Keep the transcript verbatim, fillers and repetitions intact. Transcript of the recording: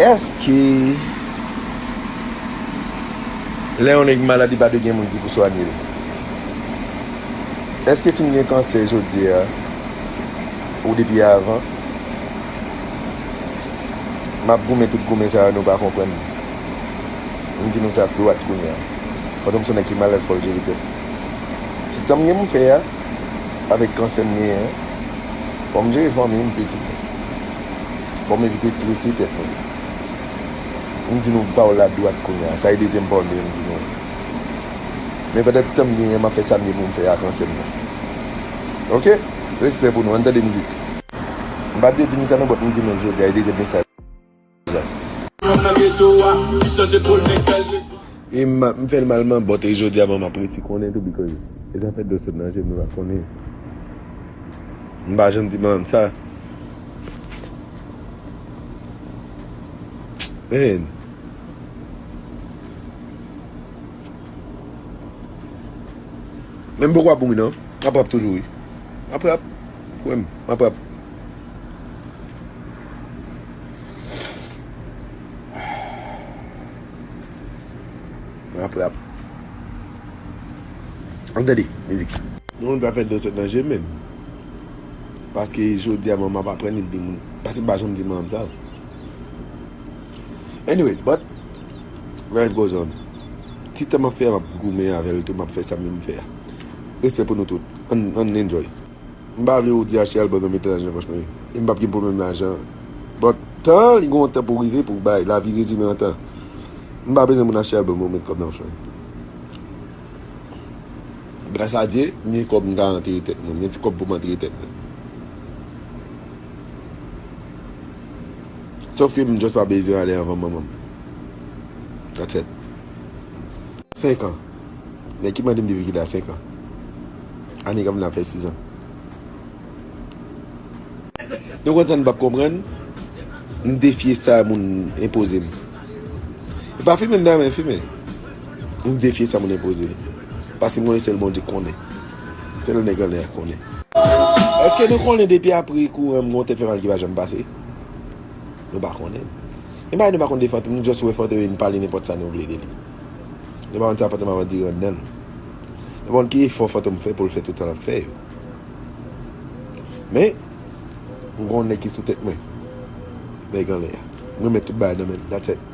Èske lè yon nèg malad, li pa dwe gen moun ki pou swanye l? Èske si m gen kansè jodi a, ou depi avan, m ap goumen tout goumen sa yo, nou pa konprann? M di nou sa dwat kounye a. Pandan m se yon nèg ki malad, fò l jere tèt. Ti tan m gen pou m fè a, avèk kansè m genyen an, fò m jere fanmi m, pitit mwen. Fò m evite estrese tèt mwen. M di nou pawòl la dwat kounye a. Sa e dezyèm pawòl mwen m di nou. Men pandan ti tan m genyen, m ap fè sa m gen pou m fè ak kansè m nan. Oke? Respè pou nou. Ann tande mizik. M pa t vle di nou sa non, but m di nou l jodi a, e dezyèm mesaj la. Fanm nan geto a, li chanje pou l nèg bèl. E m, m fè l mal, man, but e jodi a, man, m ap resi konnen tou, because e zafè dlo sot nan je m, nou pa konnen. M pa janm di manman m sa. Man. Men m poko ap mouri non. M ap rap toujou wi. M ap rap. Kwè m, m ap rap. M ap rap. Ann tande mizik. Nou ta fè dlo sot nan je m menm. Paske jodi a manman ap aprann li di moun. Paske m pa janm di manman m sa. Anyways, but life goes on. Ti tan m ap fè a, m ap goumen avè l tou, m ap fè sa m vle m fè a. Respè pou nou tout. Ann, ann enjoy. M pa vle ou di achte album nan, mete lajan nan pòch mwen. E m p ap gen pwoblèm lajan. But tan, li gen yon tan pou rive, pou bay. Lavi rezime an tan. M pa bezwen moun achte album pou met kòb nan pòch mwen. Gras a Dye, m gen kòb m ka antere tèt mwen. M gen ti kòb pou m antere tèt mwen. Sòf ke m just pa bezwen ale anvan manman m. That's it. Senk an. Nèg ki mande m depi kilè a, senk an. Ane k ap vini ap fè sis an. Nou konn sa n p ap konprann? M defye sa moun enpoze m. E pa fimen m ta renmen fimen. M defye sa moun enpoze m. Paske m konnen sèl Bondye k konnen. Sèl nèg anlè a k konnen. Èske nou konnen depi apre kouran m gen yon tèt fè mal ki pa janm pase? Nou pa konnen. E bagay nou pa konn de Fantom, nou just wè Fantom vin pale nenpòt sa nou vle de li. Nou pa konn sa Fantom ap andire anndan l. Nou pa konn ki efò Fantom fè pou l fè tout sa l ap fè yo. Men, m gen yon nèg ki sou tèt mwen. Nèg anlè a. M remèt tout bagay nan men l. That's it.